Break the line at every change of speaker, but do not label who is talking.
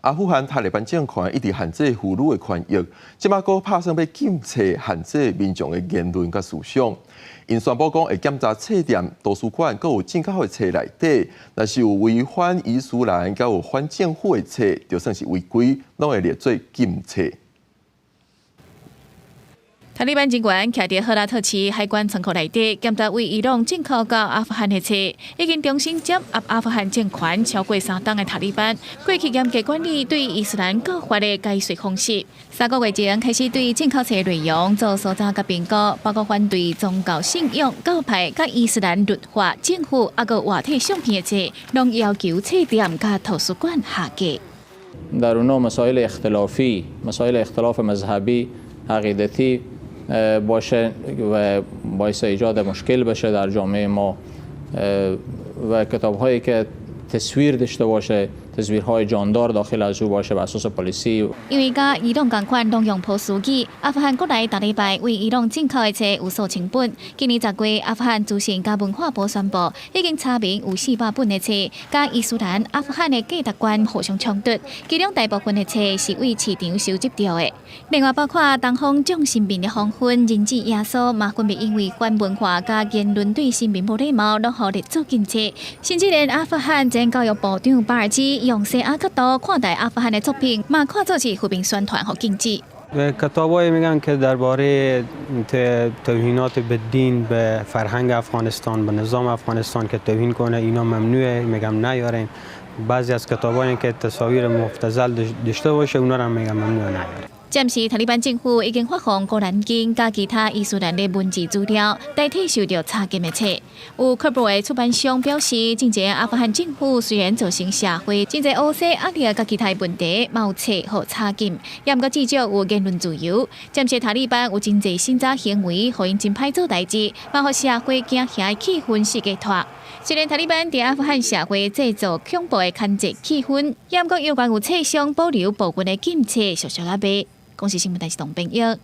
阿富汗塔利班政權一直限制婦女的權益，這擺閣拍算欲禁冊限制民眾的言論佮思想。𪜶宣布講會檢查冊店、圖書館，閣有進口的冊內底，若是有違反伊斯蘭，佮有反政府的冊，就算是違規，攏會列做禁冊。
塔利班警官徛佇赫拉特市海關倉庫內底，檢查對伊朗進口到阿富汗的冊，已經重新掌握阿富汗政權超過3冬的塔利班，過去嚴格管理對伊斯蘭教法的解說方式。3個月前開始對進口冊內容做搜查佮評估，包括反對宗教信仰、教派佮伊斯蘭律法、政府抑閣活體相片的冊，攏要求冊店佮圖書館下架。
در اونا مسائل اختلافی، مسائل اختلاف مذهبی، عقیدتی باشه و باعث ایجاد مشکل بشه در جامعه ما و کتاب هایی که تصویر داشته باشه، تصویرهای جاندار داخل از او باشه، بر اساس پالیسی
因為佮伊朗仝款攏用波斯語，阿富汗國內逐禮拜對伊朗進口的冊有數千本。今年10月，阿富汗資訊佮文化部宣布，已經查明有400本的冊，佮伊斯蘭、阿富汗的價值觀互相衝突。其中大部分的冊是對市場收集著的。另外，包括東方眾神廟的黃昏、人質耶穌，嘛分別因為反文化佮言論對神明無禮貌，攏予列做禁冊。甚至連阿富汗前教育部長巴爾基用西亞角度看待阿富汗的作品，嘛看做是負面宣傳，予禁止。
کتابایی میگن که درباره توهینات به دین، به فرهنگ افغانستان، به نظام افغانستان که توهین کنه، اینا ممنوعه، میگم نیارین. بعضی از کتابایی که تصاویر مبتذل داشته باشه، اونا رو هم میگم ممنوعه، نیارین.
暫時塔利班政府已經發放古蘭經佮其他伊斯蘭的文字資料，代替受著查禁的冊。有喀布爾的出版商表示，進前阿富汗政府雖然造成社會真濟烏色壓力佮其他問題，嘛有冊予查禁，也毋過至少有言論自由。暫時塔利班有真濟審查行為，予𪜶真歹做代誌，嘛予社會驚嚇的氣氛四界拖。雖然塔利班佇阿富汗社會製造恐怖的牽制氣氛，也毋過猶原有冊商保留部分的禁冊，俗俗仔賣。公視新聞台是董編譯。